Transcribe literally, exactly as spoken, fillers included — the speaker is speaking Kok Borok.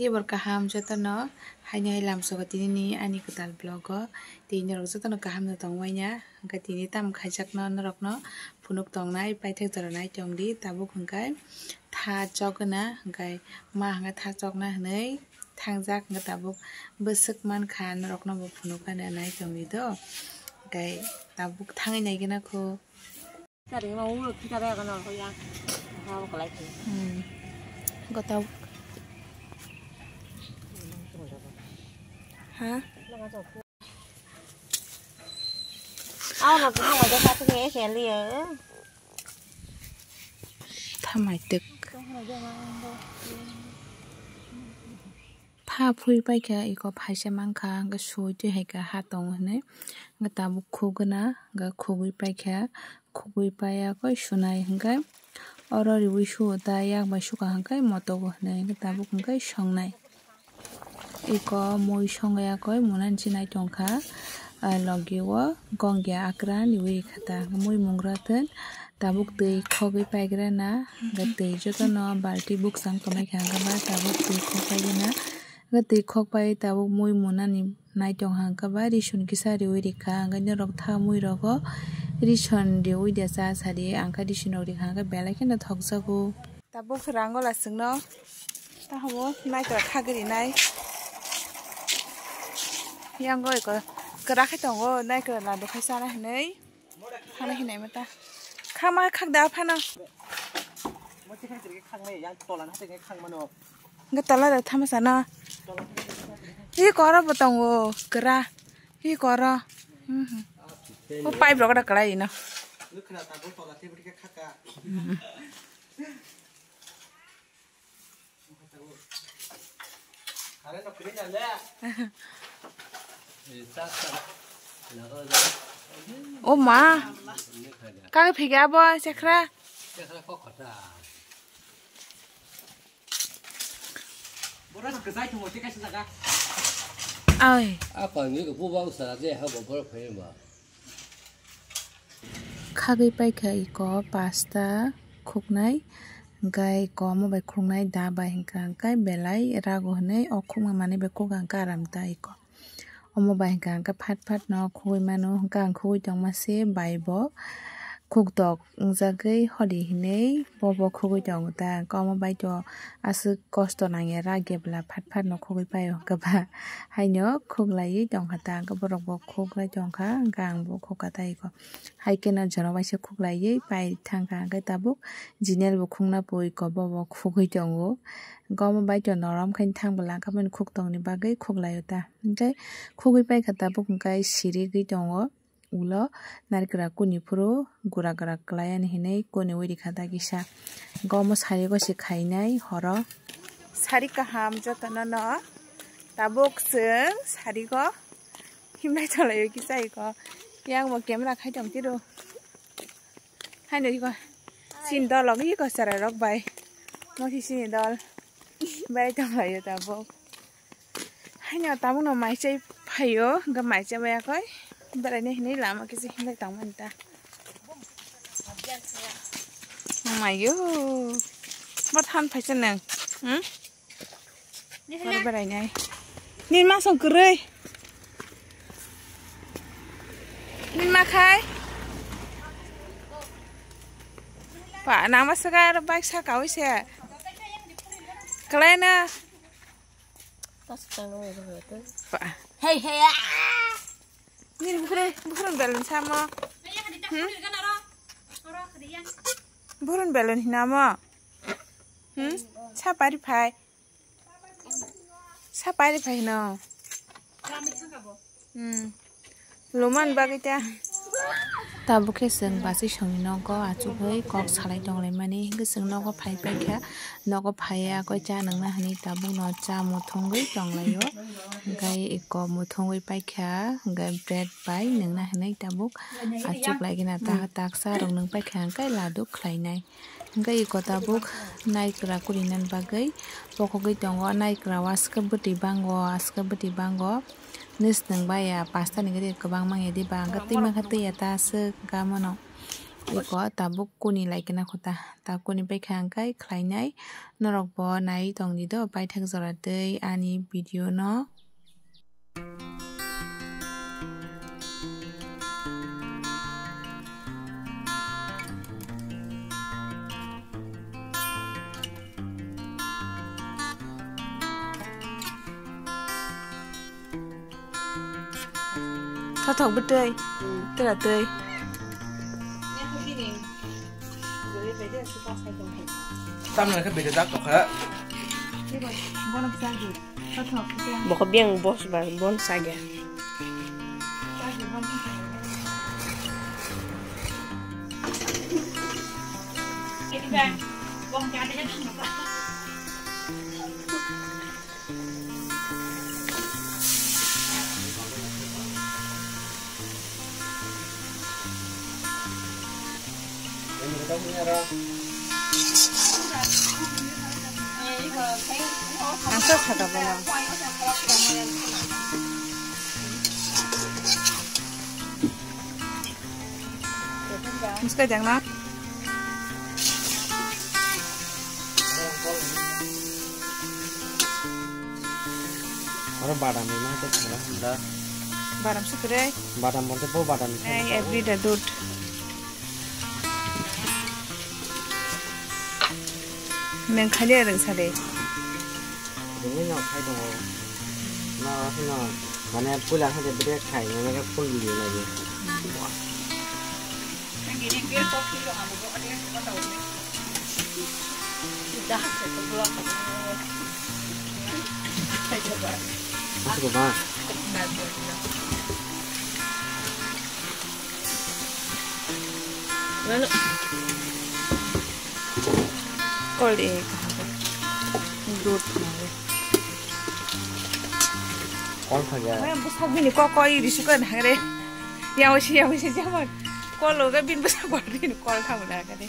Tei bor kaham jotono haino hai lamsogo tinini ani kwtal vlog o. Tei norok jotono kaham no tongmanya. Hwnkhe tini tamo khaijakno norokno phunuk tongnai paithak jora nai tongdi tabuk hwnkhe tha chokna hwnkhe ma hwnkhe tha chokna hwnwi thangjak hwnkhe tabuk bwswk mankha norokno bo phunuk ani nai tongdi do hwnkhe tabuk thangwi naigwna kho. Hmm. Gotau. Ha? Thamai tek. Pha phui paikha iko phaisa mankha, hwnkhe sui twi hai kha ha tongo hinwi. Hwnkhe tabuk khugwna, hwnkhe khugwi paikha, khugwi paiya khe sunai hwnkhe oro riui suo ta yak bai sukha hwnkhe motogo hinwi hwnkhe tabuk hwnkhe songnai. Iko mui songya khe munani chinai tongkha, ah, logi o gongya akra riui rikha ta mui mungra thun. Tabuk twi khogwi paigrana, hwnkhe twi jotono balti bukchang tongnai kha, hwnkhe ba tabuk twi khok paigwna, hwnkhe twi khok pai tabuk mui munani nai tong kha, hwnkhe ba rison kisa riui rikha, hwnkhe norok tha mui rogo rison riui de cha sadi, ang khe rison rok rikha, hwnkhe belai kheno thokjago. Tabuk rangola chwngno tahomo naikra khagwi rinai, yango iko kwra khe tongo, naikra ladu khai chana hinwi. Khana hinai mata. Khama khak da phano. Nge tola da thama sana. Hi koro bo tongo kra. Hi koro. Mhm. O pipe rok da kalai no. O ma, kagwi phikya abo chekra. Ai. Khagwi paikha iko pasta khuknai, hwnkhe iko omo bai khuknai da bai hwnkha hwnkhe belai rago hinwi o khukma manwi bai khukha hwnkhe aram ta iko. Omo bai hwnkha hwnkhe phat phat no khugwi mano, hwnkhe ang khugwi tongma se bai bo khukdok wngjagwi holi hinwi bo bo khugwi tongo ta, hwnkhe omo bai to aswk kosto nangya rak ya bwla phat phat no khugwi paio hwnkhe ba haino khuklaiwi tongkha ta, hwnkhe borok bo khuklai tongkha hwnkhe ang bo khukha ta iko. Hai kheno jora waisa khuklaiwi pai thangkha, hwnkhe tabuk jinel bo khungna pui ko bo bo khugwi tongo. Hwnkhe omo bai to norom khe thang bwla hwnkhe bini khuktongni bagwi khuklaio ta. Hwnkhe khugwi paikha tabuk hwnkhe sirigwi tongo ulo narikra kuni phuru gura gura kwlai ani hinwi kuni wi rikha ta kisa. Hwnkhe omo sarigo se khainai horo. Sari kaham jotono no tabuk chwng sarigo himlai tonglaio kisa iko. Yang bo camera khai tong tiro. Haino iko chini dol logi iko chwrai rok bai. Mosi chini dol. Bai tonglaio tabuk. Haino tabukno maichai phaio, hwnkhe maichai bai yakoi beraina hinwi lama kisa hinlai tongmani ta. Mayo. Bo than phaisa nang. Hmm? Oro berainai. Nini masong kwrwi. Nini ma khai? Pa, nangma swkang aro bike sakawi se. Kwlaina. Pa. Hey, hey, ah! Nini bukhuri, bukhuri belun samo. Hmm? Bukhuri belun hinamo. Hmm? Sa pari phai. Sa pari phai no. Hmm. Luman bagwi ta. Tabuk khe chwng bachwi songni nogo achugwi kok salai tonglaimani, hwnkhe chwng nogo phai paikha, nogo phaiya koi cha nangna hwnwi tabukno cha muthungwi tonglaio. Hwnkhe eko muthungwi paikha, hwnkhe bread bai nangna hwnwi tabuk achuklaigwna ta, taksa rok nwng paikha hwnkhe ladu khlainai. Hwnkhe eko tabuk naikra kurinani bagwi pokhogwi tongo, naikra o aswk bwtwi bango, aswk bwtwi bango. Nwsnwng bai ya pasta ni gari kwbangma ya diba, hwnkhe twi mankha twi ya ta aswk wngkha mano. Iko tabuk kuni lai kena kho ta. Ta kuni pai kha ang kai khlai nai. Norok bo nai tong di do paithak jora tei ani video no. Thothok bwtwi. Tera twi. Tamni khe bete jak tokha. Bokho biyang boss ba bon sagya. Ang sok kha tabuk no. Miska jang na. Oro badam ni ma te khana hwnda. Badam sukre. Badam bonte bo badam ni. Ei, every day dud. Neng khali reng sade. Bini no khai tongo. No, no. Mane puila hade bide khai, mane full video lagi. Masuk ba. Kol de. Dud. Kol khaga. Mai bwswk bini kok kok iri sukha nangre. Yaosi yaosi jaman. Kol loga bin bwswk kol bini kol thamu nangre.